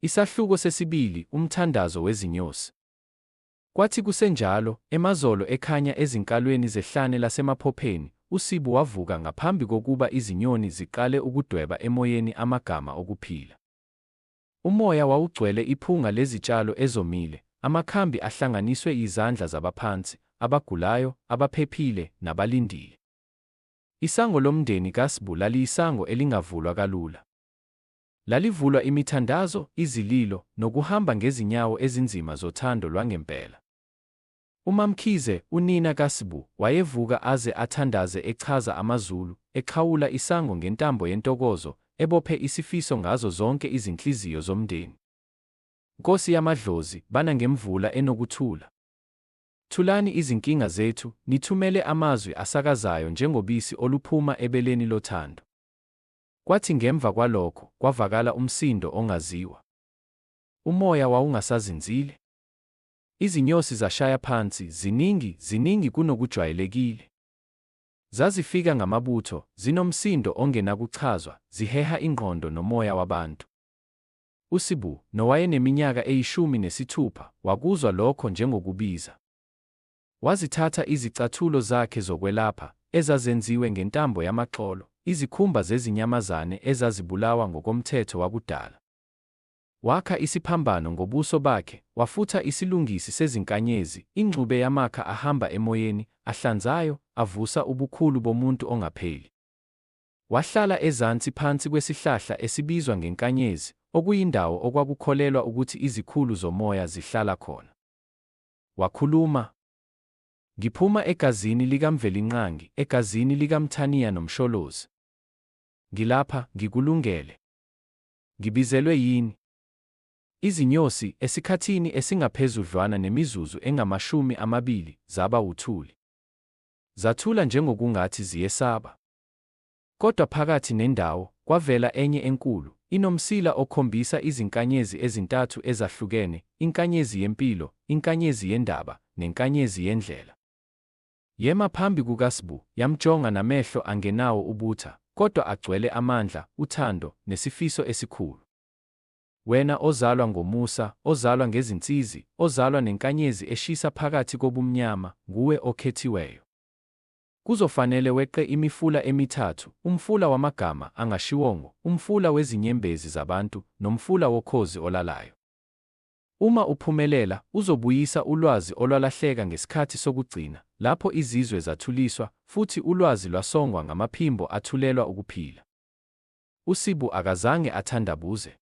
Isahluko sesibili, Umthandazo Wezinyosi. Kwathi kusenjalo, emazolo ekhanya ezinkalweni zehlane laseMaphopheni, uSibu wavuka ngaphambi kokuba izinyoni ziqale ukudweba emoyeni amagama okuphila. Umoya wawugcwele iphunga lezitshalo ezomile, amakhambi ahlanganiswe yizandla zabaphansi, abagulayo, abaphephile, nabalindile. Isango lomndeni kaSbu laliyisango elingavulwa kalula. Lalivulwa imithandazo, izililo, nokuhamba ngezinyawo ezinzima zothando lwangempela. UMaMkhize, unina kaSbu, wayevuka aze athandaze echaza amazulu, exhawula isango ngentambo yentokozo, ebophe isifiso ngazo zonke izinhliziyo zomndeni. Nkosi yamadlozi, bana ngemvula enokuthula. Thulani izinkinga zethu, nithumele amazwi asakazayo njengobisi oluphuma ebeleni lothando. Kwathi ngemva kwalokho, kwavakala umsindo ongaziwa. Umoya wawungasazinzile. Izinyosi zashaya phansi, ziningi, ziningi kunokujwayelekile. Zazifika ngamabutho, zinomsindo ongenakuchazwa, ziheha ingqondo nomoya wabantu. USibu, nowayeneminyaka eyishumi nesithupha, wakuzwa lokho njengokubiza. Wazithatha izicathulo zakhe zokwelapha, ezazenziwe ngentambo yamaxolo, izikhumba zezinyamazane ezazibulawa ngokomthetho wakudala. Wakha isiphambano ngobuso bakhe, wafutha isilungisi sezinkanyezi, ingxube yamakha ahamba emoyeni, ahlanzayo, avusa ubukhulu bomuntu ongapheli. Wahlala ezansi phansi kwesihlahla esibizwa ngenkanyezi, okuyindawo okwakukholelwa ukuthi izikhulu zomoya zihlala khona. Wakhuluma. Ngiphuma egazini likaMvelinqangi, egazini likaMthaniya noMsholozi. Ngilapha, ngikulungele. Ngibizelwe yini? Izinyosi, esikhathini esingaphezudlwana nemizuzu engamashumi amabili, zaba wuthuli. Zathula njengokungathi ziyesaba. Kodwa phakathi nendawo, kwavela enye enkulu, inomsila okhombisa izinkanyezi ezintathu ezahlukene, inkanyezi yempilo, inkanyezi yendaba, nenkanyezi yendlela. Yema phambi kukaSbu, yamjonga namehlo angenawo ubutha, kodwa agcwele amandla, uthando, nesifiso esikhulu. Wena ozalwa ngomusa, ozalwa ngezinsizi, ozalwa nenkanyezi eshisa phakathi kobumnyama, nguwe okhethiweyo. Kuzofanele weqe imifula emithathu, umfula wamagama angashiwongo, umfula wezinyembezi zabantu, nomfula wokhozi olalayo. Uma uphumelela, uzobuyisa ulwazi olwalahleka ngesikhathi sokugcina, lapho izizwe zathuliswa, futhi ulwazi lwasongwa ngamaphimbo athulelwa ukuphila. USibu akazange athandabuze.